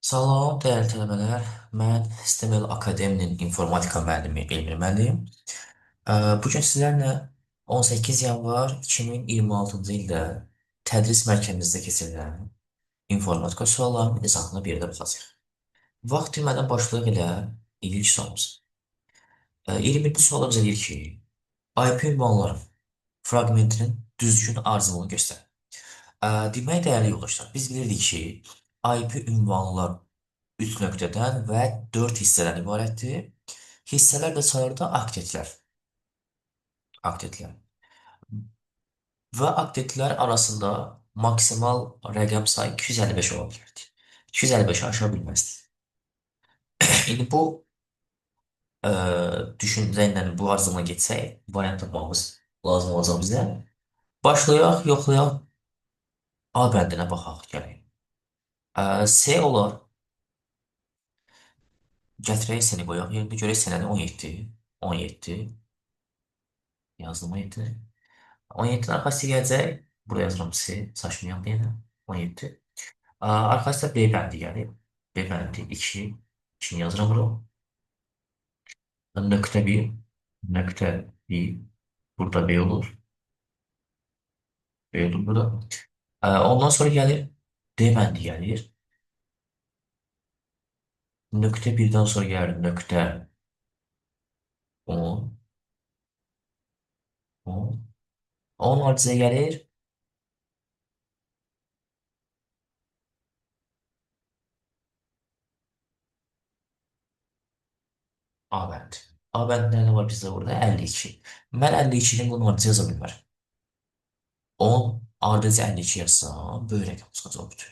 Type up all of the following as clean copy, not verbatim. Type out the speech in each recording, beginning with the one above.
Salam, dəyərli tələbələr. Mən Sistemel Akademinin informatika müəllimi Elmir müəllim. Bu gün sizlərlə 18 yanvar 2026-cı ildə tədris mərkəzimizdə keçirilən informatika suallarının izahına bir də baxacağıq. Vaxt itirmədən başlayaq elə ilk sualımız. 21-ci sualda bizə deyir ki, IP ünvanların fraqmentinin düzgün arzılığını göstər. Demək, dəyərli yoldaşlar, biz bilirdik ki, IP ünvanlar 3 nöqtədən və 4 hissədən ibarətdir. Hissələr də sayılır aktetlər. Aktetlər. Və aktetlər arasında maksimal rəqəm sayı 255 ola bilərdi. 255-i aşa bilməzdi. İndi bu düşüncə ilə bu arzına getsək, variant tapmamız lazım olacaq bizə. Başlayaq, yoxlayaq. A bəndinə baxaq, gələk. C olar. Gətirək seni qoyaq. Yerində görək sənədi 17. 17. Yazdım 17. 17-nin arxası gələcək. Buraya yazıram C. Saçmayam deyənə. 17. Arxası da B bəndi gəlir. B bəndi 2. 2-ni yazıram bura. Nöqtə 1. Nöqtə 1. Burada B olur. B olur burada. Ondan sonra gəlir D bəndi gəlir. Nöqtə 1-dən sonra gəlir nöqtə 10. 10. 10 ardınca gəlir. A bəndi. A bəndində nə var bizdə burada? 52. Mən 52-nin bunu ardınca yaza bilmərəm. 10 ardınca 52 yazsam, böyük rəqəm çıxacaq bütün.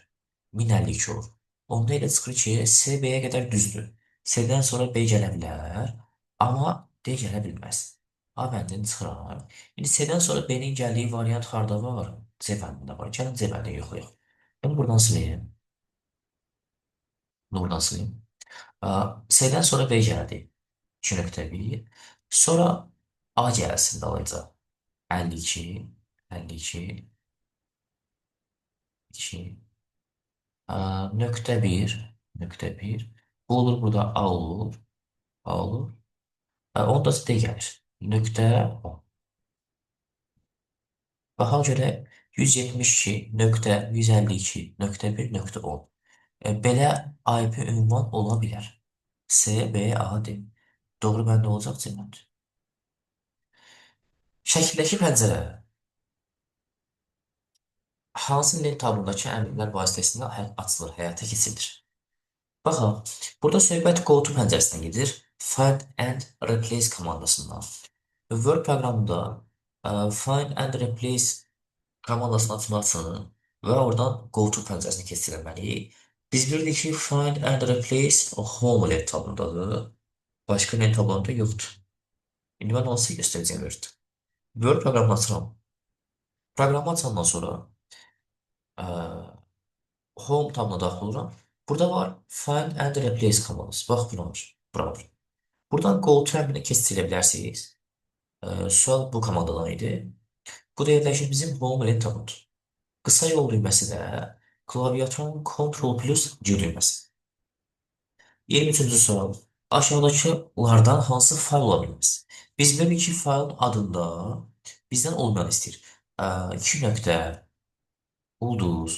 1052 olur. Onda elə çıxır ki, C B-yə qədər düzdür. C-dən sonra B gələ bilər, amma D gələ bilməz. A bəndini çıxıram. İndi C-dən sonra B-nin gəldiyi variant harda var? C bəndində var. Gəlin C bəndini yoxlayaq. Bunu buradan sileyim. Bunu buradan sileyim. C-dən sonra B gəldi. 2.1. Sonra A gəlsin dalınca. 52, 52, 2, nöqtə 1, nöqtə 1. Bu olur, burada A olur, A olur. Onda D gəlir. Nöqtə 10. Baxaq görək 172.152.1.10. Belə IP ünvan ola bilər. C, B, A, D. Doğru bəndə olacaq C bəndi. Şəkildəki pəncərə hansı lent tablodakı əmrlər vasitəsilə açılır, həyata keçirilir? Baxaq, burada söhbət Go to pəncərəsindən gedir. Find and Replace komandasından. Word proqramında Find and Replace komandasını açmaq üçün və oradan Go to pəncərəsini keçirilməliyik. Biz bilirik ki, Find and Replace o Home lent tablondadır. Başqa lent tablonda yoxdur. İndi mən onu sizə göstərəcəyəm Word. Word proqramını açıram. Proqramı açandan sonra Home tabına daxil oluram. Burada var Find and Replace komandası. Bax bura var. Bura var. Buradan Go to əmrini keçirilə bilərsiniz. Sual bu komandadan idi. Bu da yerləşir bizim Home lent tabında. Qısa yol düyməsi də klaviaturun Ctrl plus C düyməsi. 23-cü sual. Aşağıdakılardan hansı fayl ola bilməz? Biz bilirik ki, faylın adında bizdən olmayan istəyir. 2 nöqtə, ulduz,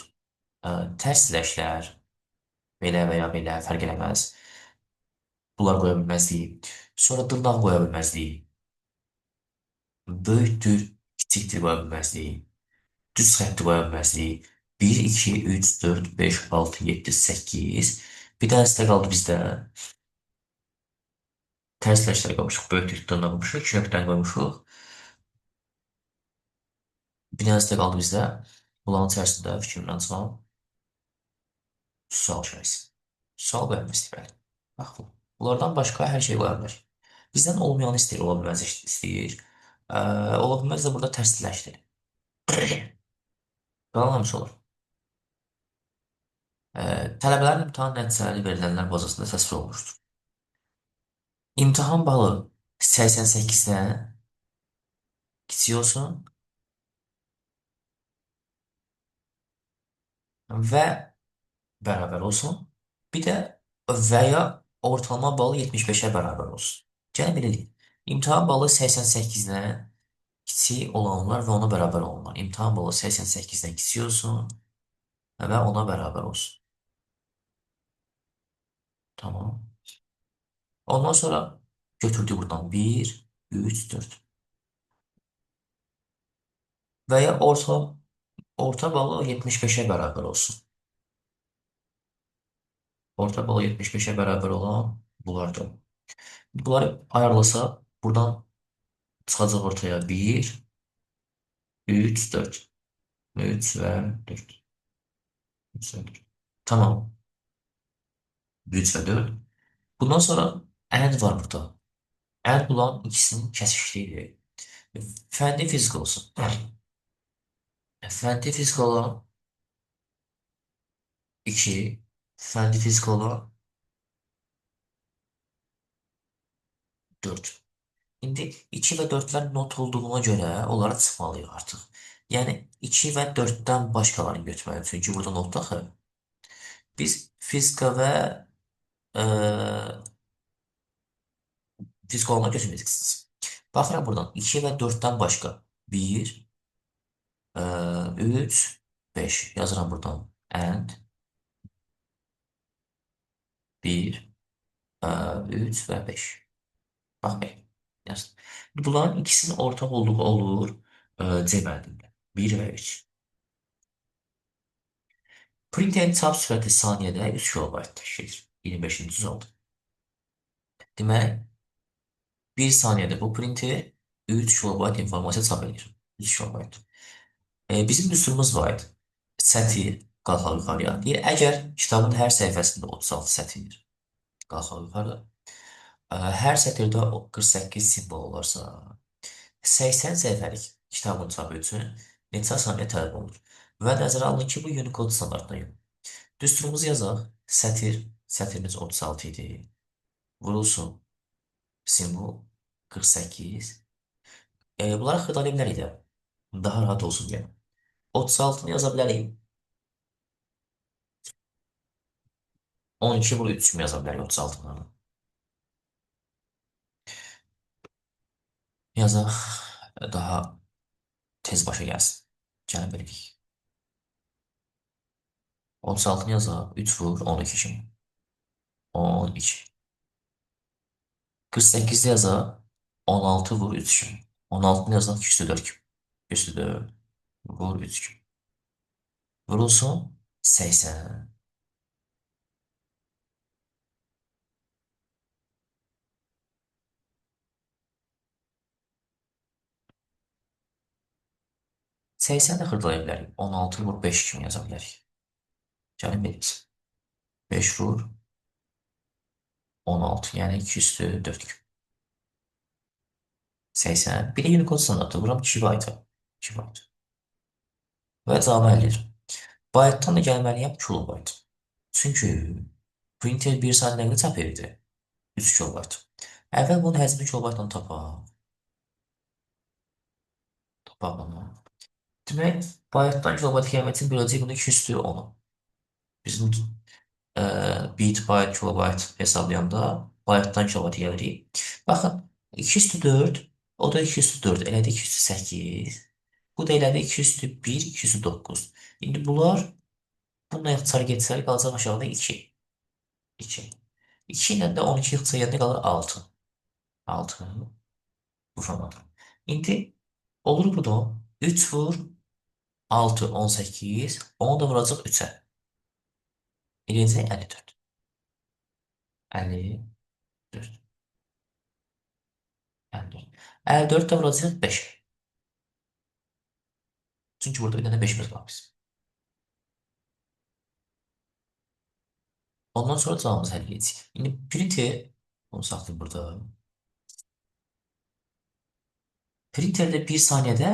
tərs slashlər, belə və ya belə fərq eləməz. Bunlar qoya bilməzdik. Sonra dırnaq qoya bilməzdik. Böyükdür, kiçikdir qoya bilməzdik. Düz xətti qoya bilməzdik. 1, 2, 3, 4, 5, 6, 7, 8. Bir dənəsi də qaldı bizdə. Tərs slashlər qoymuşuq, böyükdür, dırnaq qoymuşuq, 2 nöqtəni qoymuşuq. Bir dənəsi də qaldı bizdə. Bunların içərisində fikrimdən çıxan sual işarəsi. Sual qoya bilməzdik, bəli. Bax bu. Bunlardan başqa hər şey qoya bilər. Bizdən olmayanı istəyir, ola bilməz istəyir. Ola bilməz də burada tərs slashdir. Qalan hamısı olur. Tələbələrin imtahan nəticələri verilənlər bazasında təsvir olunmuşdur. İmtahan balı 88-dən kiçik olsun və bərabər olsun. Bir də və ya ortalama balı 75-ə bərabər olsun. Gəlin belə deyim. İmtahan balı 88-dən kiçik olanlar və ona bərabər olanlar. İmtahan balı 88-dən kiçik olsun və ona bərabər olsun. Tamam. Ondan sonra götürdük buradan 1, 3, 4. Və ya orta balı 75-ə bərabər olsun. Orta balı 75-ə bərabər olan bunlardır. Bunları ayarlasaq, buradan çıxacaq ortaya 1, 3, 4. 3 və 4. 3 və 4. Tamam. 3 və 4. Bundan sonra and var burada. And bulan ikisinin kəsişliyidir. Fənni fizik olsun. Fənni fizik olan 2, fənni fizik olan 4. İndi 2 və 4-lər not olduğuna görə onları çıxmalıyıq artıq. Yəni 2 və 4-dən başqalarını götürməliyik. Çünki burada not axı. Biz fizika və fizika olanı götürməyəcəksiniz. Baxıram buradan 2 və 4-dən başqa 1, 3, 5 yazıram buradan. And 1, 3 və 5. Bax, yazdım. Bunların ikisinin ortaq olduğu olur C bəndində. 1 və 3. Printerin çap sürəti saniyədə 3 kilobayt təşkil edir. 25-ci oldu. Demək, 1 saniyədə bu printer 3 kilobayt informasiya çap edir. 3 kilobayt. Bizim düsturumuz var idi. Sətir qalxaq yuxarıya. Deyir, əgər kitabın hər səhifəsində 36 sətir qalxaq yuxarı, hər sətirdə 48 simvol olarsa, 80 səhifəlik kitabın çapı üçün neçə saniyə tələb olunur? Və nəzərə alın ki, bu Unicode standartına görə. Düsturumuzu yazaq. Sətir, sətirimiz 36 idi. Vurulsun. Simvol 48. Bunları xırdalaya bilərik də. Daha rahat olsun deyə. 36-nı yaza bilərik. 12 vur 3 kimi yaza bilərik 36-nı. Yazaq. Daha tez başa gəlsin. Gəlin belə deyək. 36-nı yazaq. 3 vur 12 kimi. 12. 48-də yazaq. 16 vur 3 kimi. 16-nı yazaq 204 kimi. 204 vur 3 kimi. Vurulsun 80. 80 də xırdalaya bilərik. 16 vur 5 kimi yaza bilərik. Gəlin belə. 5 vur 16, yəni 2 üstü 4 kimi. 80. Bir də Unicode standartı vururam 2 bayta. 2 bayt. Və cavabı əldə edirəm. Baytdan da gəlməliyəm kilobayt. Çünki printer 1 saniyə nə çap edirdi? 3 kilobayt. Əvvəl bunun həcmini kilobaytla tapaq. Tapaq bunu. Demək, baytdan kilobayt gəlmək üçün böləcəyik bunu 2 üstü 10-u. Bizim bit, bayt, kilobayt hesablayanda baytdan kilobayt gəlirik. Baxın, 2 üstü 4, o da 2 üstü 4, elədi 2 üstü 8. Bu da elədi 2 üstü 1, 2 üstü 9. İndi bunlar bununla ixtisar getsələr qalacaq aşağıda 2. 2. 2 ilə də 12 ixtisar gedəndə qalır 6. 6 bu formada. İndi olur bu da 3 vur 6, 18. Onu da vuracaq 3-ə. Eləyəcək 54. 54. 54. 54 də vuracaq 5. Çünki burada bir dənə 5-imiz var bizim. Ondan sonra cavabımızı həll edəcəyik. İndi printer, bunu saxlayım burada. Printerdə 1 saniyədə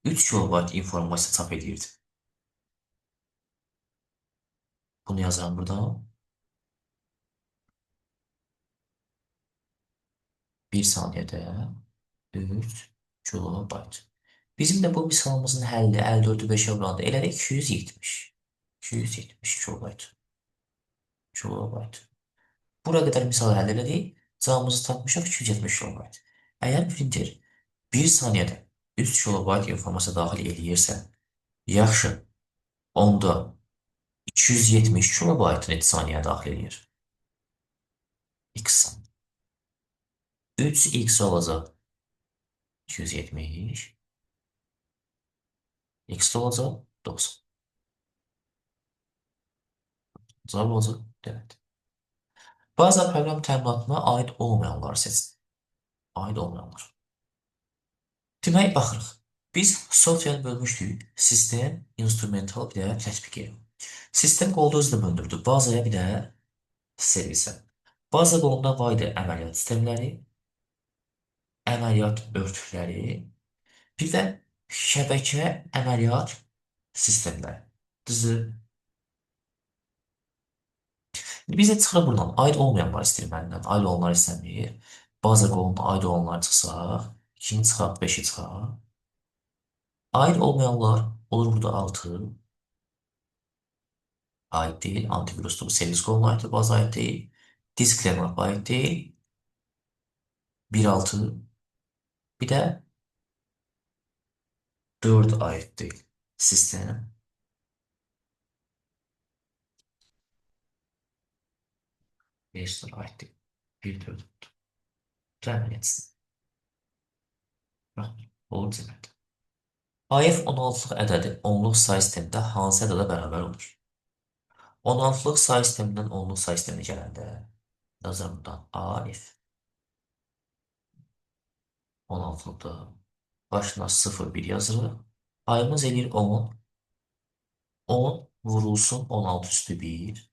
3 kilobayt informasiya çap edirdi. Bunu yazıram burada. 1 saniyədə 3 kilobayt. Bizim də bu misalımızın həlli 54-ü 5-ə vuranda elədi 270. 270 kilobayt. Kilobayt. Bura qədər misal həll elədik. Cavabımızı tapmışıq 270 kilobayt. Əgər printer 1 saniyədə 3 kilobayt informasiya daxil eləyirsə, yaxşı, onda 270 kilobayt neçə saniyə daxil eləyir? X saniyə. 3x olacaq 270, x də olacaq 90. Cavab olacaq demək. Baza proqram təminatına aid olmayanları seçin. Aid olmayanlar. Demək, baxırıq. Biz software bölmüşdük. Sistem, instrumental, bir də tətbiqi. Sistem qolda özü də böldürdü. Bazaya bir də servisə. Baza qolunda var idi əməliyyat sistemləri, əməliyyat örtükləri, bir də şəbəkə əməliyyat sistemləri. Düzdür? Bizə çıxır buradan. Aid olmayanlar istəyir məndən. Aid olanlar istəmir. Baza qolunda aid olanlar çıxsaq, 2-ni çıxaq, 5-i çıxaq. Aid olmayanlar olur burada 6. Aid deyil. Antivirusdur. Bu servis qoluna aiddir. Baza aid deyil. Disk cleanup aid deyil. 1.6. Bir də 4 aid deyil. Sistem. 5 aid deyil. 1, 4. Əməliyyat sistemi. Bax, olur cəmiyyət. AF 16-lıq ədədi onluq say sistemində hansı ədədə bərabər olur? 16-lıq say sistemindən onluq say sisteminə gələndə yazıram buradan AF 16-lıqda başına 0, 1 yazırıq. Ayımız eləyir 10. 10 vurulsun 16 üstü 1.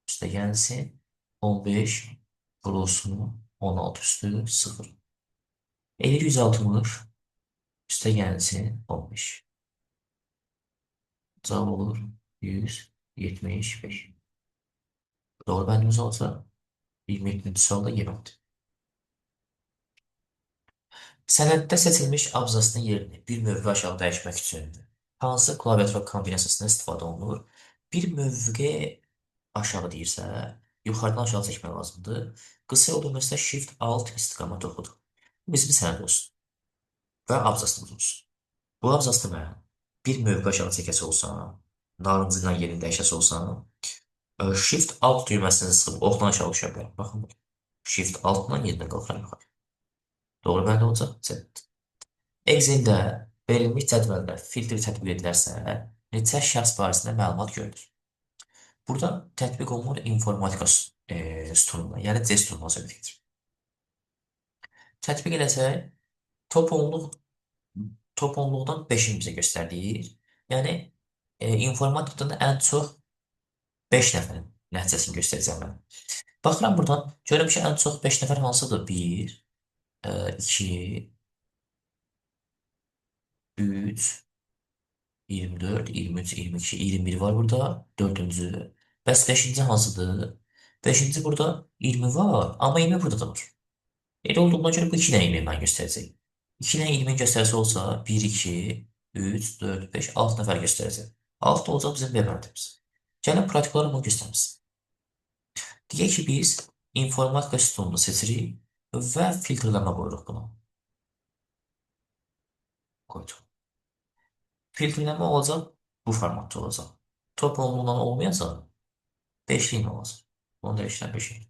Üstə gəlsin 15 vurulsun 16 üstü 0. Eləyir 160. Üstə gəlsin 15. Cavab olur 175. Doğru bəndimiz olacaq. 27-ci sualda yeməkdir. Sənəddə seçilmiş abzasının yerini bir mövqe aşağı dəyişmək üçün hansı klaviatura kombinasiyasından istifadə olunur? Bir mövqe aşağı deyirsə, yuxarıdan aşağı çəkmək lazımdır. Qısa yol düyməsi Shift-Alt istiqamət oxudur. Bu bizim sənəd olsun və abzasımız olsun. Bu abzasını mən bir mövqe aşağı çəkəsi olsam, narıncı ilə yerini dəyişəsi olsam, Shift-Alt düyməsini sıxıb oxdan aşağı düşə bilərəm. Baxın, Shift-Altla yerindən qalxıram yuxarı. Doğru bəndə olacaq? C. Exceldə verilmiş cədvəldə filtr tətbiq edilərsə, neçə şəxs barəsində məlumat görünür? Burada tətbiq olunur informatika sütununa, yəni C sütununa söhbət gedir. Tətbiq eləsək, top onluqdan 5-ini bizə göstərir. Yəni, informatikadan ən çox 5 nəfərin nəticəsini göstərəcəm mən. Baxıram buradan, görürüm ki, ən çox 5 nəfər hansıdır? 1, 2, 3, 24, 23, 22, 21 var burada. 4-cü. Bəs 5-ci hansıdır? 5-ci burada 20 var, amma 20 burada da var. Elə olduğuna görə bu 2 dənə 20 mən göstərəcək. 2 dənə 20 göstərisi olsa 1, 2, 3, 4, 5, 6 nəfər göstərəcək. 6 olacaq bizim B variantımız. Gəlin praktik olaraq bunu göstərməsin. Deyək ki, biz informatika sütununu seçirik və filtrləmə qoyuruq bunu. Qoyduq. Filtrləmə olacaq, bu formatda olacaq. Top onluğundan olmayacaq, beşliyin olacaq. Bunu dəyişdirən beşlik.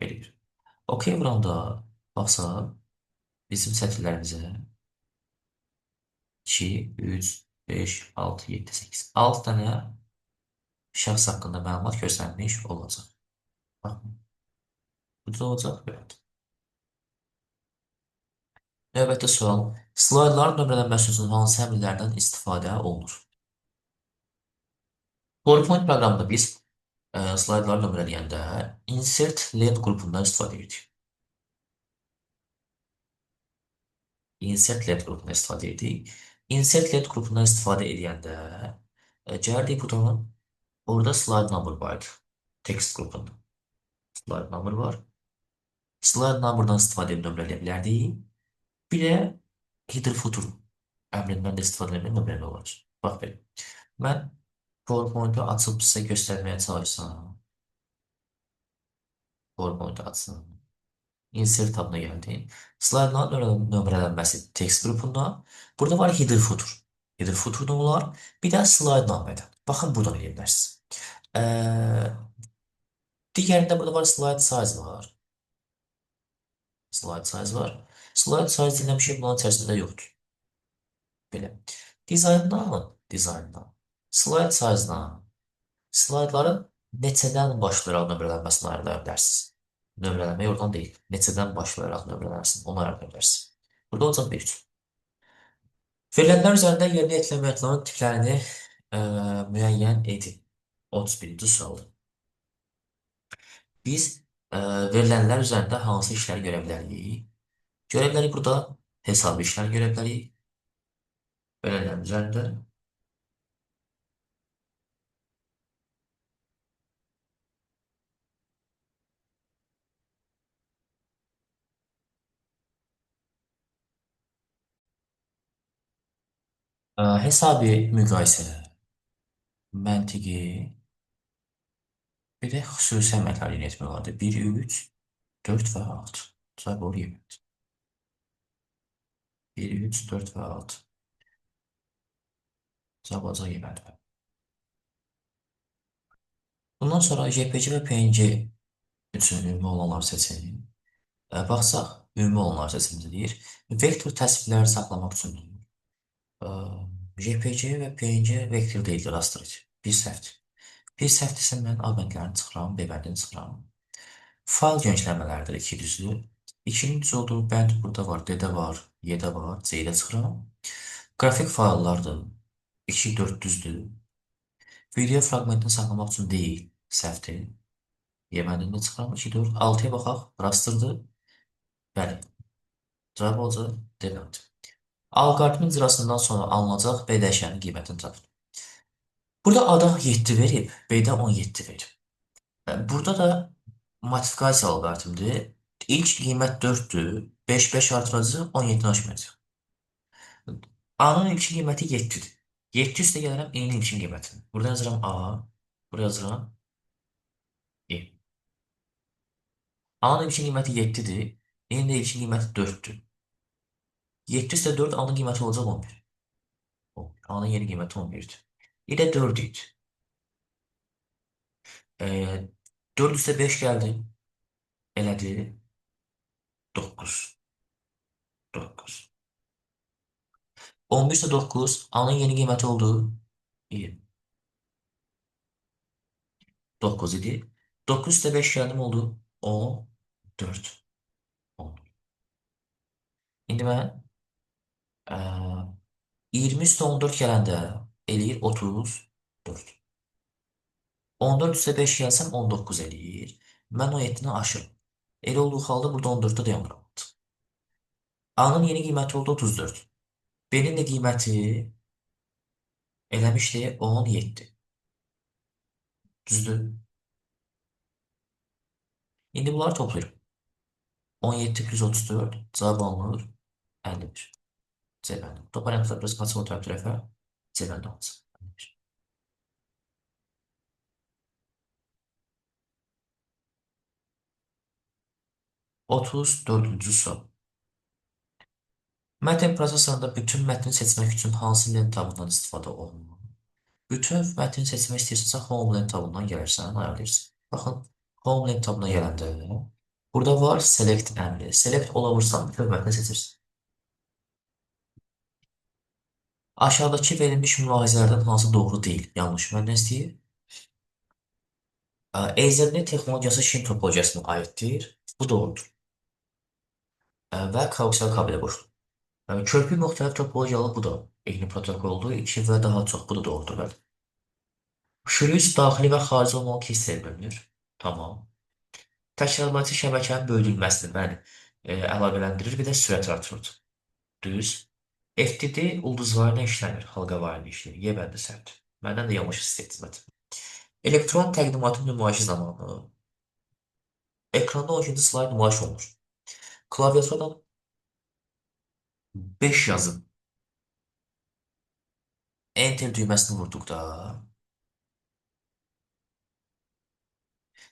Belə bir. OK vuranda baxsaq, bizim sətirlərimizə 2, 3, 5, 6, 7, 8. 6 dənə şəxs haqqında məlumat göstərmiş olacaq. Baxın. Bu da olacaq, belə. Növbəti sual. Slaydların nömrələnməsi üçün hansı əmrlərdən istifadə olunur? PowerPoint proqramında biz slaydları nömrələyəndə Insert Lent qrupundan istifadə edirik. Insert Lent qrupundan istifadə edirik. Insert Lent qrupundan istifadə edəndə gəldik butonun orada slide number var idi. Text qrupunda. Slide number var. Slide number'dan istifadə edib nömrələyə bilərdik. Bir də header footer əmrindən də istifadə etmək nömrələmək olar. Bax belə. Mən PowerPoint-u açıb sizə göstərməyə çalışsam. PowerPoint açsın. Insert tabına gəldim. Slaydların nömrələnməsi tekst qrupundan. Burada var header footer. Header footer olar. Bir də slide namədə. Baxın, buradan eləyə bilərsiniz. Digərində burada var slide size var. Slide size var. Slide size deyilən bir şey bunun içərisində yoxdur. Belə. Dizayndan, slide size-dan, slaydların neçədən başlayaraq nömrələnməsini ayarlaya bilərsiniz. Nömrələnmək oradan deyil. Neçədən başlayaraq nömrələnsin, onu ayarlaya bilərsiniz. Burada olacaq 1 üçün. Verilənlər üzərində yerinə yetirilən əməliyyatların tiplərini müəyyən edin. 31-ci sualdır. Biz verilənlər üzərində hansı işləri görə bilərik? Görə bilərik burada hesab işləri görə bilərik. Verilənlər üzərində. Hesabi müqayisə, məntiqi, bir də xüsusi əməliyyatlar yerinə etmək olardı. 1, 3, 4 və 6. Cavab olur 7. 1, 3, 4 və 6. Cavab olacaq 7. Bundan sonra JPG və PNG üçün ümumi olanlar seçin. Baxsaq, ümumi olanlar seçimimizi deyir. Vektor təsvirləri saxlamaq üçün JPG və PNG vektor deyildir, raster. Bir səhvdir. Bir səhvdirsə mən A bəndlərini çıxıram, B bəndini çıxıram. Fayl genişlənmələridir, iki düzdür. İkinin düz olduğu bənd burada var, D-də var, Y-də var, C-də çıxıram. Qrafik fayllardır. 2, 4 düzdür. Video fraqmentini saxlamaq üçün deyil, səhvdir. Y bəndini çıxıram, 2, 4, 6-ya baxaq, rasterdır. Bəli. Cavab olacaq D bəndi. Alqoritmin icrasından sonra alınacaq B dəyişəninin qiymətini tapın. Burada A-da 7 verib, B-də 17 verib. Burada da modifikasiya alqoritmidir. İlk qiymət 4-dür. 5, 5 artıracaq, 17-ni aşmayacaq. A-nın ilkin qiyməti 7-dir. 7 üstə gəlirəm İ-nin ilkin qiymətini. Burada yazıram A, buraya yazıram İ. A-nın ilkin qiyməti 7-dir. İ-nin də ilkin qiyməti 4-dür. 7 üstə 4 A-nın qiyməti olacaq 11. 11. A-nın yeni qiyməti 11-dir. İ də 4 idi. 4 üstə 5 gəldi. Elədi. 9. 9. 11 üstə 9. A-nın yeni qiyməti oldu. 20. 9 idi. 9 üstə 5 gəldim oldu. 14. 14. İndi mən 20 üstə 14 gələndə eləyir 34. 14 üstə 5 gəlsəm 19 eləyir. Mən o 7-ni aşıram. Elə olduğu halda burada 14-də dayanıram. A-nın yeni qiyməti oldu 34. B-nin də qiyməti eləmişdi 17. Düzdür? İndi bunları toplayıram. 17 plus 34 cavab alınır 51. C bəndi. Top variantlar biraz qaçıb o tərəfə. C bəndi olacaq. 51. 34-cü sual. Mətn prosesorunda bütün mətni seçmək üçün hansı lent tabından istifadə olunur? Bütün mətni seçmək istəyirsənsə Home lent tabından gəlirsən, ayarlayırsın. Baxın, Home lent tabına gələndə burada var Select əmri. Select ola vursan bütün mətni seçirsən. Aşağıdakı verilmiş mülahizələrdən hansı doğru deyil? Yanlış. Mən nə istəyir? Ethernet texnologiyası şin topologiyasına aiddir. Bu doğrudur. Və koaksial kabelə qoşulur. Körpü müxtəlif topologiyalı, bu da eyni protokoldur. 2 və daha çox, bu da doğrudur. Bəli. Şlüz daxili və xarici olmalı ki, hissəyə bölünür. Tamam. Təkrarlayıcı şəbəkənin böyüdülməsini, bəli, əlaqələndirir, bir də sürət artırır. Düz. FTD ulduzvarına işləmir, halqavarına işləyir. Y bəndi səhvdir. Məndən də yanlış hiss etdim. Elektron təqdimatı nümayişi zamanı ekranda 12-ci slayd nümayiş olunur. Klaviaturadan 5 yazın. Enter düyməsini vurduqda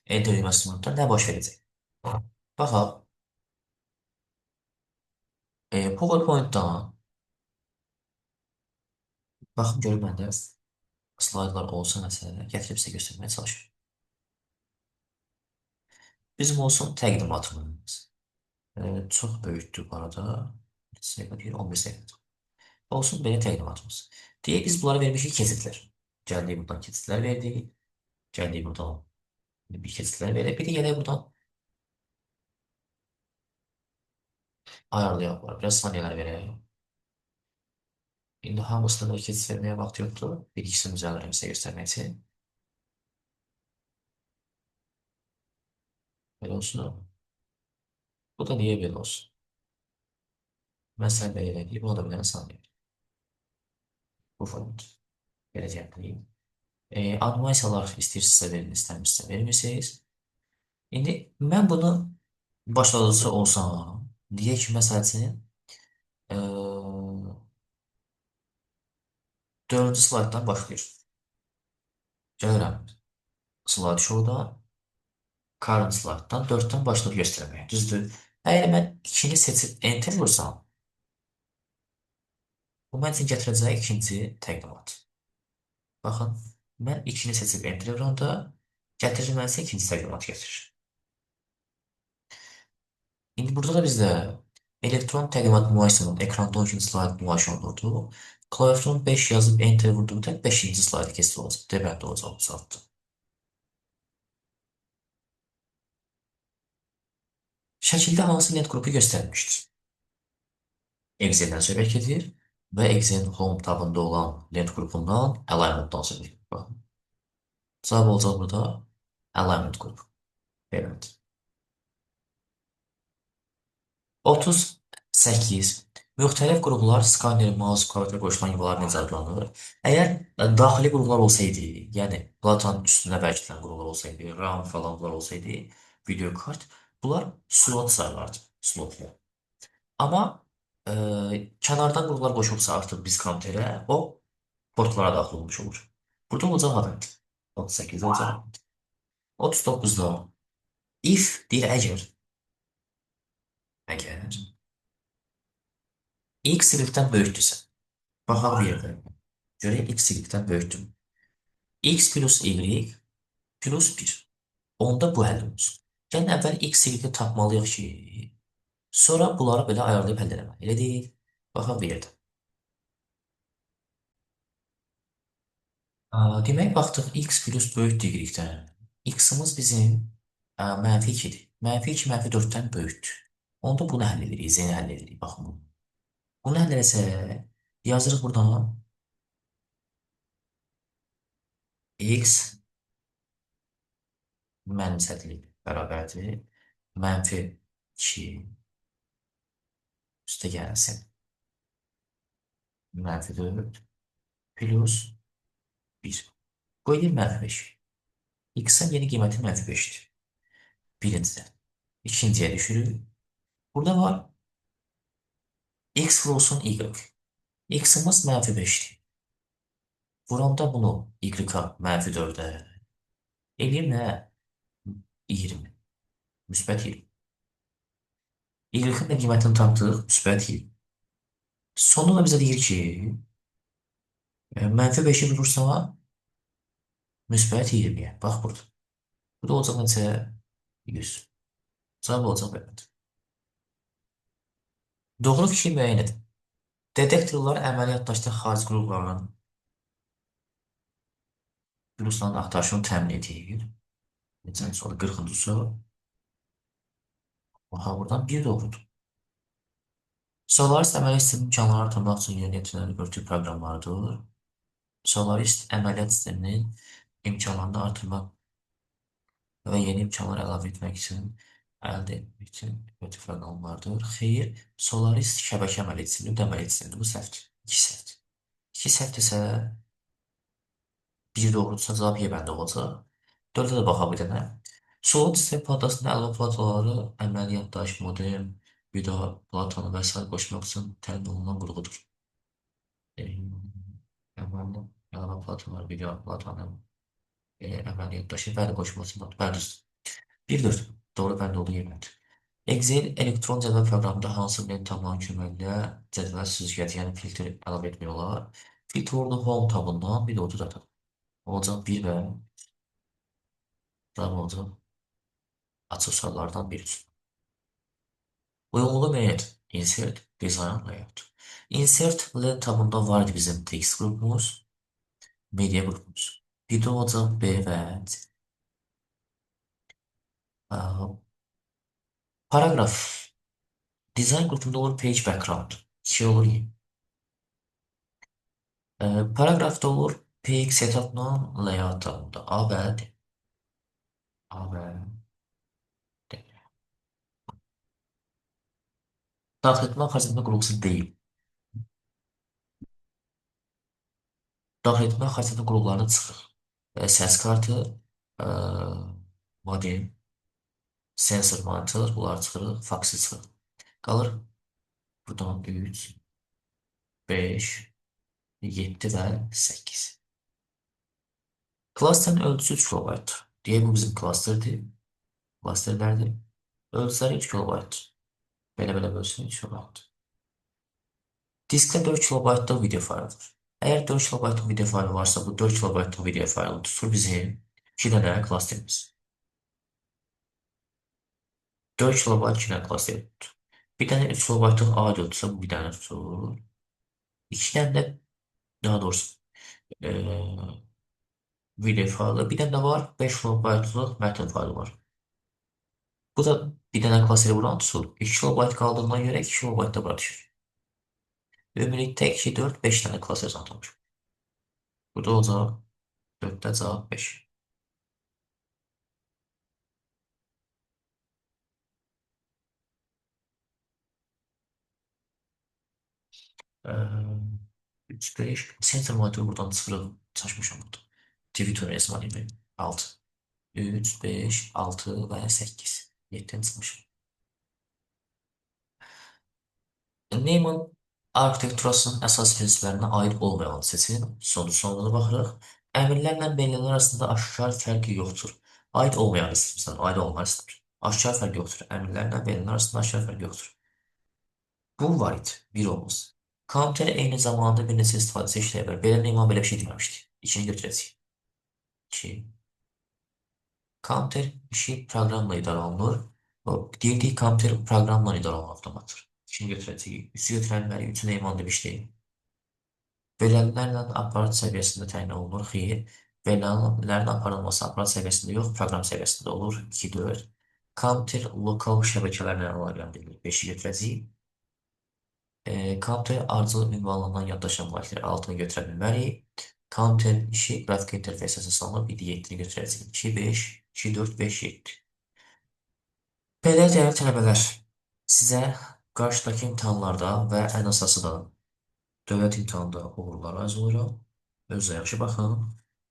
Enter düyməsini vurduqda nə baş verəcək? Baxaq, PowerPoint-dan baxım görüm məndə slaydlar olsa nəsə, gətirib sizə göstərməyə çalışıram. Bizim olsun təqdimatımız. Çox böyükdür bu arada. Səhifə deyir, 11 səhifədir. Olsun belə təqdimatımız. Deyək, biz bunlara vermişik keçidlər. Gəldik buradan keçidlər verdik. Gəldik buradan bir keçidlər verdik. Bir də gələk buradan ayarlayaq var. Biraz saniyələr verək. İndi hamısına da keçid verməyə vaxt yoxdur. Bir ikisini düzəldirəm sizə göstərmək üçün. Belə olsun. Bu da niyə belə olsun? Məsələn, belə eləyik. Buna da bir dənə saniyə. Bu format. Belə deyək. Animasiyalar istəyirsinizsə verin, istəmirsinizsə vermirsiniz. İndi mən bunu başladıcı olsam, deyək ki, məsəl üçün, 4-cü slayddan başlayır. Gəlirəm slide show-dan, current slayddan 4-dən başlayıb göstərməyə. Düzdür? Əgər mən 2-ni seçib enter vursam, bu mən üçün gətirəcək ikinci təqdimat. Baxın, mən 2-ni seçib enter vuranda gətirir mən sizə ikinci təqdimat gətirir. İndi burada da bizdə elektron təqdimat nümayişinin ekranda 12-ci slayd nümayiş olunurdu. Klaviaturun 5 yazıb enter vurduğumda 5-ci slaydı keçid olacaq. D bəndi olacaq bu saatda. Şəkildə hansı lent qrupu göstərilmişdir? Excel'dən söhbət gedir və Excel'in Home tabında olan lent qrupundan Alignment'dan söhbət gedir. Baxın. Cavab olacaq burada Alignment qrupu. Evet. 38. Müxtəlif qurğular skaner, mouse, klaviatura qoşulan yuvalar necə adlanır? Əgər daxili qurğular olsaydı, yəni platanın üstünə bərkidilən qurğular olsaydı, RAM falan bunlar olsaydı, video kart, bunlar slot sayılardı, slotlar. Amma kənardan qurğular qoşulsa artıq biz kompüterə, o portlara daxil olmuş olur. Burada olacaq adı. 38 olacaq. 39-da if deyir əgər, x y-dən böyükdürsə, baxaq bir yerdə. Görək x y-dən böyükdür. X plus y plus 1. Onda bu həll olunsun. Gəlin əvvəl x y-i tapmalıyıq ki, sonra bunları belə ayarlayıb həll eləməli. Elə deyil. Baxaq bir yerdə. Demək, baxdıq x plus böyükdür y-dən. X-imiz bizim mənfi 2-dir. Mənfi 2 mənfi 4-dən böyükdür. Onda bunu həll edirik, z-ni həll edirik. Baxın bunu. Bunu həll eləsək, yazırıq buradan x mənimsədlik bərabərdir. Mənfi 2 üstə gəlsin. Mənfi 4 plus 1. Bu edir mənfi 5. X-in yeni qiyməti mənfi 5-dir. Birincidə. İkinciyə düşürük. Burada var x vurulsun y. X-imiz mənfi 5-dir. Vuranda bunu y-a mənfi 4-ə eləyir nə? 20. Müsbət 20. Y-ın da qiymətini tapdıq. Müsbət 20. Sonunda da bizə deyir ki, mənfi 5-i vurursa müsbət 20-yə. Bax burada. Bu da olacaq neçə? 100. Cavab olacaq belə. Doğru fikri müəyyən edin. Detektorlar əməliyyatlaşda xarici qurğuların virusların axtarışını təmin edir. Neçənci sual? 40-cı sual. Baxa, buradan bir doğrudur. Solaris əməliyyat sistemi imkanları artırmaq üçün yeni yetinən örtük proqramlarıdır. Solaris əməliyyat sisteminin imkanlarını artırmaq və yeni imkanlar əlavə etmək üçün əldə etmək üçün örtük proqramlardır. Xeyr, Solaris şəbəkə əməliyyat sistemidir, bu da əməliyyat sistemidir. Bu səhvdir. İki səhvdir. İki səhvdirsə bir doğrudursa cavab Y bəndi olacaq. Dördə də baxaq bir dənə. Slot sistem platasında əlavə plataları, əməliyyatdaş, modem, vida, platanı və sair qoşmaq üçün təmin olunan qurğudur. Əlavə platalar, vida, platanı, əməliyyatdaşı, bəli qoşmaq üçün, bəli düzdür. 1-4. Doğru bənd olduğu yerlərdir. Excel elektron cədvəl proqramında hansı bir tabların köməklə cədvəl süzgəci, yəni filtr əlavə etmək olar? Filtr orada Home tabından bir də orada data. Olacaq 1 və daha olacaq açıq suallardan biri. Uyumlu müəyyən Insert, Design, Layout. Insert Layout tabında var idi bizim text qrupumuz, media qrupumuz. Bir də olacaq B və C. Paragraf. Design qrupunda olur page background. 2 olur. Paragrafda olur page setup'la layout tabında. A və D. A və D. Daxil etmə xərcləmə qurğusu deyil. Daxil etmə xərcləmə qurğularını çıxır. Səs kartı, modem, sensor monitor, bunları çıxırıq, faksi çıxırıq. Qalır buradan 3, 5, 7 və 8. Klasterin ölçüsü 3 kilobaytdır. Deyək, bu bizim klasterdir. Klasterlərdir. Ölçüləri 3 kilobaytdır. Belə-belə bölsün 3 kilobaytdır. Diskdə 4 kilobaytlıq video faylı var. Əgər 4 kilobaytlıq video faylı varsa, bu 4 kilobaytlıq video faylı tutur bizim 2 dənə klasterimiz. 4 kilobayt 2 dənə klaster tutur. Bir dənə 3 kilobaytlıq audio tutsa, bu bir dənə tutur. 2 dənə də, daha doğrusu, video faylı. Bir dənə də var, 5 kilobaytlıq mətn faylı var. Bu da bir dənə klasteri buran tutur. 2 kilobayt qaldığına görə 2 kilobayt da bura düşür. Ümumilikdə 2, 4, 5 dənə klaster saxlamış. Burada olacaq 4-də cavab 5. 3, 5. Sensor monitoru buradan çıxırıq. Çaşmışam burada. Twitter resmi 6. 3, 5, 6 və 8. 7-dən çıxmışam. Neyman arxitekturasının əsas prinsiplərinə aid olmayan seçin. Sonuc sonuna baxırıq. Əmrlərlə belirlər arasında aşkar fərq yoxdur. Aid olmayan istəyirsən, aid olmayan istəyir. Aşkar fərq yoxdur. Əmrlərlə belirlər arasında aşkar fərq yoxdur. Bu var idi. Bir olmaz. Kompüter eyni zamanda bir neçə istifadəçi işləyə bilər. Belə Neyman belə bir şey deməmişdi. İkini götürəcəyik. 2. Kompüter işi proqramla idarə olunur. Deyildik kompüter proqramla idarə olunan avtomatdır. İkini götürəcəyik. Üçü götürənləri üçü Neyman demişdi. Verilərlə aparat səviyyəsində təyin olunur. Xeyr. Verilərin aparılması aparat səviyyəsində yox, proqram səviyyəsində olur. 2, 4. Kompüter lokal şəbəkələrlə əlaqələndirilir. 5-i götürəcəyik. Kompüter ardıcıl ünvanlanan yaddaşa malikdir. 6-nı götürə bilmərik. Kompüterin işi qrafik interfeysə əsaslanıb. 7, 7-ni götürəcəyik. 2, 5, 2, 4, 5, 7. Belə dəyərli tələbələr, sizə qarşıdakı imtahanlarda və ən əsası da dövlət imtahanında uğurlar arzulayıram. Özünüzə yaxşı baxın.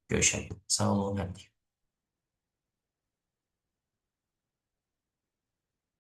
Görüşərik. Sağ olun, hələlik.